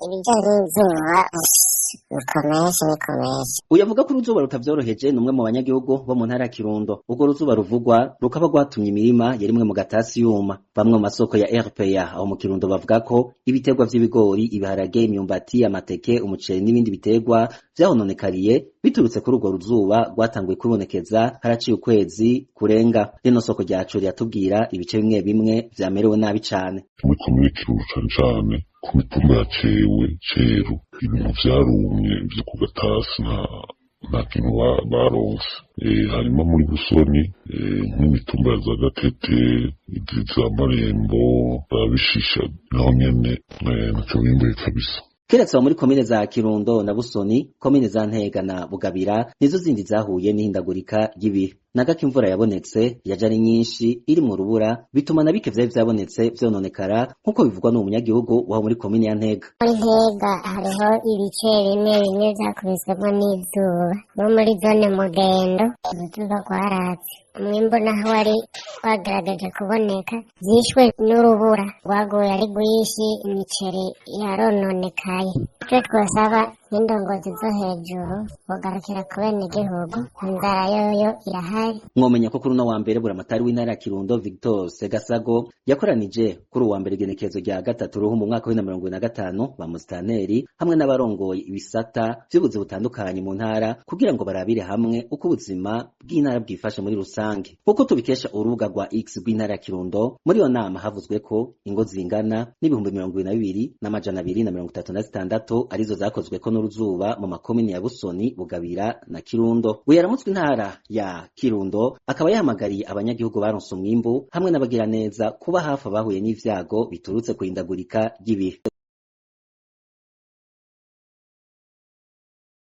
Ibijyanye n'izuba bikomeye bikomeye. Uyu avuga ko uruzuba rutavyoroheje ni umwe mu banyagihugu bo mu ntara ya Kirundo. Urwo ruzuba ruvugwa rukaba rwatumye imirima yarimwe mu gatasi yuma. Bamwe mu masoko ya RPA aho mu Kirundo bavuga ko ibiterwa vy'ibigori, ibiharage, imyumbati, amateke, umuceri n'ibindi biterwa vyahononekariye biturutse kuri urwo ruzuba rwatanguye kwibonekeza haraciye ukwezi kurenga. Rino soko ryacu riratubwira ibice bimwe bimwe vyamerewe nabi cane. Muri komine Kirundo cane cane ku mitumba ya Cewe, Ceru, ibintu vyarumye vyo ku gatasi nta kintu baronse. Hanyuma muri Busoni, nk'imitumba ya za Gatete, izi za Marembo, za Bishisha, naho nyene ntaco bimbuye kabisa. Keretse abo muri komine za Kirundo na Busoni, komine za Ntega na Bugabira nizo zindi zahuye n'ihindagurika ry'ibihe. Nagako imvura yabonetse yaje ari nyinshi irimwo urubura, bituma na bike vyari vyabonetse vyononekara, nk'uko bivugwa n'uwo munyagihugu waho muri komine ya Ntega. Muri Ntega hariho ibice bimwe bimwe vyakubiswemwo n'izuba. No muri zone Mugendo uruzuba rwaratse, umwimbu naho wari wagaragaje kuboneka vyishwe n'urubura rwaguye ari rwinshi, imiceri yarononekaye. Ico twosaba n'indongozi zo hejuru bogarukira ku benegihugu, inzara yoyo irahari. Mwomenya ko kuri uno wa mbere buramatari w'intara ya Kirundo Victor Segasago yakoranije kuri uwa mbere igenekerezo rya 3 Ruhumu mu mwaka wa 2025 ba musitaneri hamwe n'abarongoye ibisata vy'ubuzi butandukanye mu ntara kugira ngo barabire hamwe uko ubuzima bw'intara bwifashe muri rusange. Nk'uko tubikesha urubuga rwa X rw'intara ya Kirundo, muri iyo nama havuzwe ko ingo zingana n'22,236 arizo zakozweko n'uruzuba mu makomine ya Busoni, Bugabira na Kirundo. Uyu yaramutswe intara ya Kirundo akaba yahamagariye abanyagihugu baronse umwimbu hamwe n'abagiraneza kuba hafi abahuye n'ivyago biturutse kuhindagurika ry'ibihe.